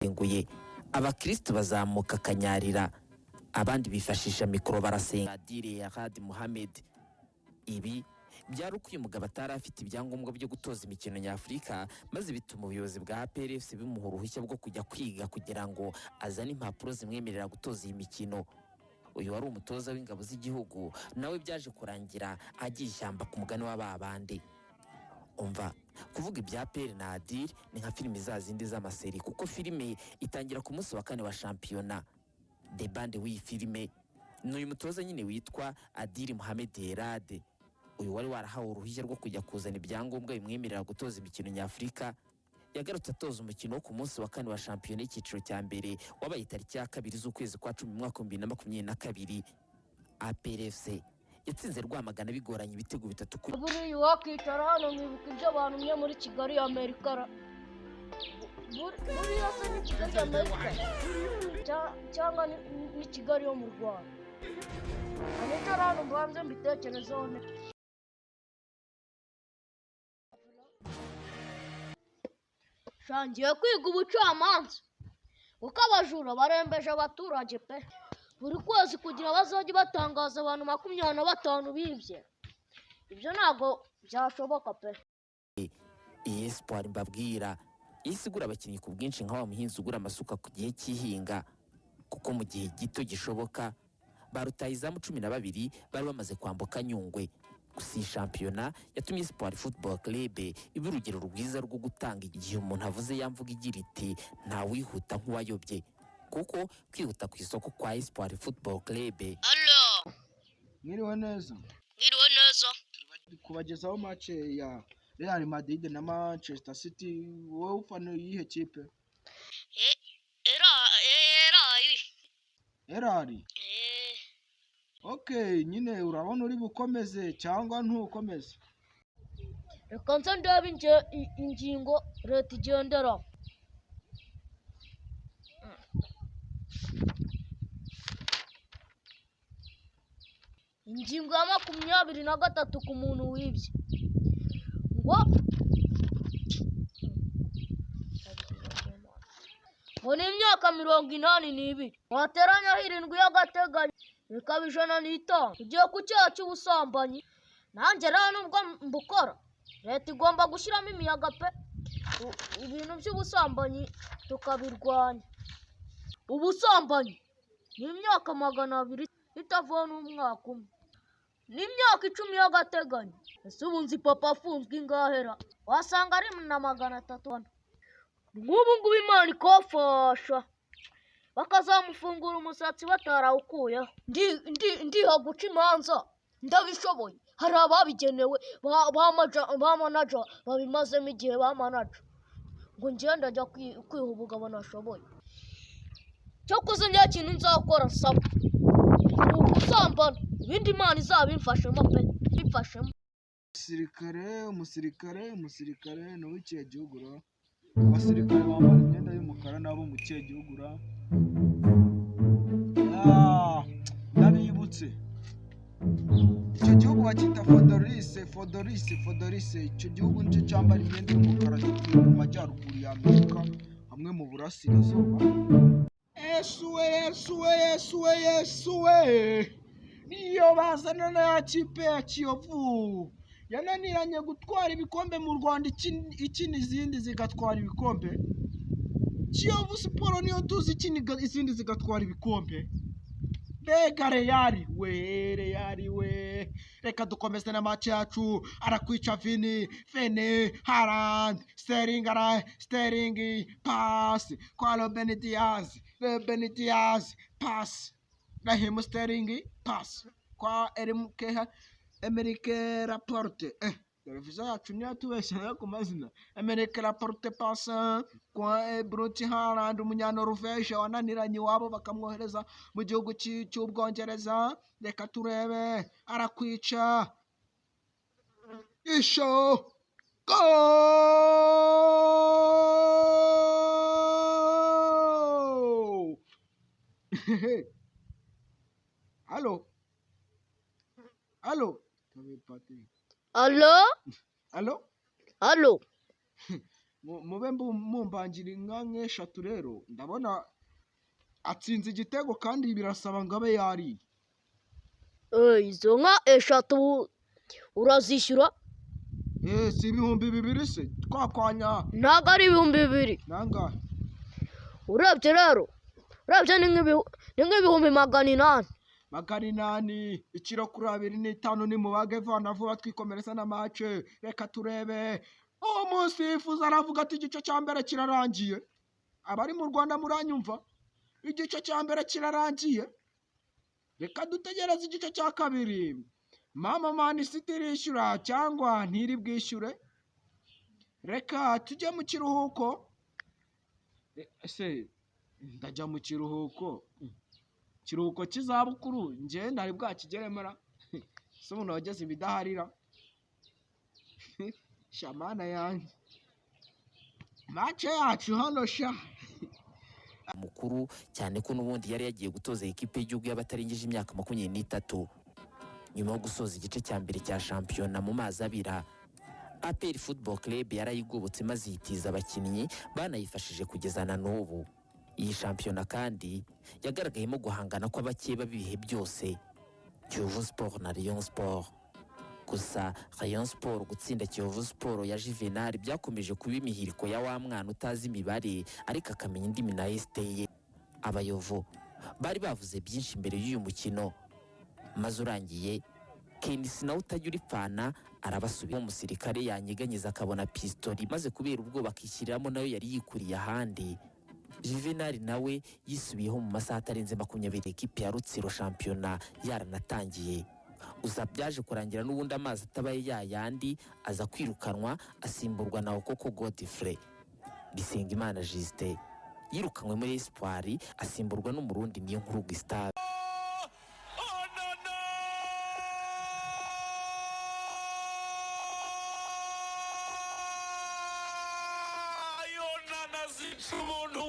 Nguye abakristo bazamuka akanyarira, abandi bifashisha mikoro barasenga. Adil Erradi Mohamed, ibi byari uko uyu mugabo atari afite ibyangombwa byo gutoza imikino nyafurika, maze bituma ubuyobozi bwa APR FC bimuha uruhushya rwo kujya kwiga kugira ngo azane impapuro zimwemerera gutoza iyi mikino. Uyu wari umutoza w'ingabo z'igihugu nawe byaje kurangira agiye ishyamba ku mugani wa ba bandi. Umva, kuvuga ibya APR na Adil ni nka filimi za zindi z'amaseri, kuko filime itangira ku munsi wa kane wa shampiyona. Debande w'iyi filime ni uyu mutoza nyine witwa Adil Mohamed Erradi. Uyu wari warahawe uruhushya rwo kujya kuzana ibyangombwa bimwemerera gutoza imikino nyafurika, yagarutse atoza umukino wo ku munsi wa kane wa shampiyona y'icyiciro cya mbere, wabaye tariki ya 2 z'ukwezi kwa 10 mu mwaka wa 2022. APRFC yatsinze Rwamagana bigoranye ibitego 3 kuri Buriya wakicara hano nkibuka ibyo bantumye muri Kigali y'Amerika ra. Buriya se ni Kigali y'Amerika cyangwa ni Kigali yo mu Rwanda? Nicara hano mbanze mbitekerezeho neza. Sha, ngiye kwiga ubucamanza kuko abajura barembeje abaturage pe. Buri kwezi kugira bazajye batangaza abantu 25 bibye, ibyo ntabwo byashoboka pe. Iyi Espoir mbabwira yahise igura abakinnyi ku bwinshi nka wa muhinzi ugura amasuka ku gihe cy'ihinga, kuko mu gihe gito gishoboka ba rutahizamu 12 bari bamaze kwambuka Nyungwe. Gusa iyi shampiyona yatumye Espoir Football Club iba urugero rwiza rwo gutanga igihe umuntu avuze ya mvugo igira iti: "Ntawihuta nk'uwayobye", kuko kwihuta ku isoko kwa Espoir Football Club Alo. Mwiriwe neza. Mwiriwe neza. Kubagezaho match ya Real Madrid na Manchester City. Wowe ufana iyihe kipe? Era era. Erari. Okay, nyine urabona uri bukomeze cyangwa ntukomeze? Reka nze ndebe ingingo leta igenderaho. Ingingo ya 23, ku muntu wibye ngo ni imyaka 82, wateranyaho 7 y'agateganyo bikaba 105. Ugiye ku cyaha cy'ubusambanyi, nanjye rero nubwo mbukora, leta igomba gushyiramo imiyaga pe, ibintu by'ubusambanyi tukabirwanya. Ubusambanyi ni imyaka 200 itavuwe n'umwaka umwe, ni imyaka 10 y'agateganyo. Ese ubu nzi papa afunzwe ingahera, wasanga ari na 300. Nk'ubu ngubu Imana ikofasha bakazamufungura umusatsi batarawukuyeho. Ndiha guca imanza, ndabishoboye. Hari ababigenewe ba manaja babimazemo igihe, ba manaja. Ngo ngende ajya kwiha ubugabo nashoboye. Cyokoze njya kintu nzakora nsaba ni ugusambana, ibindi Imana izabimfashemo pe, bimfashemo. Umusirikare, umusirikare, umusirikare ni uw'ikihe gihugu ra? Abasirikare bambara imyenda y'umukara n'abo mu kihe gihugu ra? Ah, ndabibutse, icyo gihugu bacyita Fodorise, Fodorise, Fodorise. Icyo gihugu nicyo cyambara imyenda y'umukara, gituye mu majyaruguru ya Amerika hamwe mu burasirazuba. Yesu we, Yesu we, Yesu we, Yesu we! Niyo bazana na ya kipe ya Kiyovu yananiranye gutwara ibikombe mu Rwanda, ikina izindi zigatwara ibikombe. Kiyovu Sport niyo tuzi ikina izindi zigatwara ibikombe. Mbega Real we, Real we! Reka dukomeze na match yacu. Arakwica Vini, Vini, Haaland, Sterling, ara Sterling, pass kwa Ruben Dias, Ruben Dias, pass Raheem Sterling, pass kwa Erike Aymeric Laporte. Televiziyo yacu niyo tubeshya ku mazina. Aymeric Laporte, pass kwa Brut Haaland, umunyanoruveje wananiranye iwabo bakamwohereza mu gihugu cy'Ubwongereza. Reka turebe, arakwica isho, goal! Allo, allo? Alo. Allo? Halo. Mube mumbangira inka nk'eshatu rero, ndabona atsinze igitego kandi birasaba ngo abe yariye. Izo nka eshatu urazishyura? Si 2000 se twakwanya? Ntabwo ari 2000. Nangahe? Urebye rero, urebye ni nk'ibihumbi 800. 800 ikiro kuri 2.5, nimubage vana vuba twikomereza na match. Reka turebe, umusifuzi aravuga ati igice cya mbere kirarangiye. Abari mu Rwanda muranyumva, igice cya mbere kirarangiye, reka dutegereze igice cya kabiri. Mama, Man City irishyura cyangwa ntiri bwishyure? Reka tujye mu kiruhuko. Ese ndajya mu kiruhuko, kiruhuko cy'izabukuru njye ntari bwakigeremo ra? Se umuntu wageze ibidaharira shamana yanjye, match yacu hano sha. Mukuru cyane ko n'ubundi yari yagiye gutoza ikipe y'igihugu y'abatarengeje imyaka 23. Nyuma yo gusoza igice cya mbere cya shampiyona mu mazi abira, APR Football Club yarayigobotse maze yitiza abakinnyi banayifashije kugeza na n'ubu. Iyi shampiyona kandi yagaragayemo guhangana kw'abakeba b'ibihe byose, Kiyovu Sport na Rayon Sport. Gusa Rayon Sport gutsinda Kiyovu Sport ya Juvenal byakomeje kuba imihiriko ya wa mwana utazi imibare ariko akamenya indimi na esiteye. Abayovu bari bavuze byinshi mbere y'uyu mukino, maze urangiye Kenisi nawe utajya uripfana arabasubira. Umusirikare yanyeganyeza akabona pistori, maze kubera ubwoba akishyiriramo nayo yari yikuriye ahandi. Juvenal nawe yisubiyeho mu masaha atarenze 20, ekipi ya Rutsiro shampiyona yaranatangiye. Gusa byaje kurangira n'ubundi amazi atabaye yayandi, aza kwirukanwa asimburwa na Okoko Godfrey. Bisengimana Justin yirukanwe muri Espoir asimburwa n'Umurundi Niyonkuru Gustave. Oh no no! Onana zica umuntu.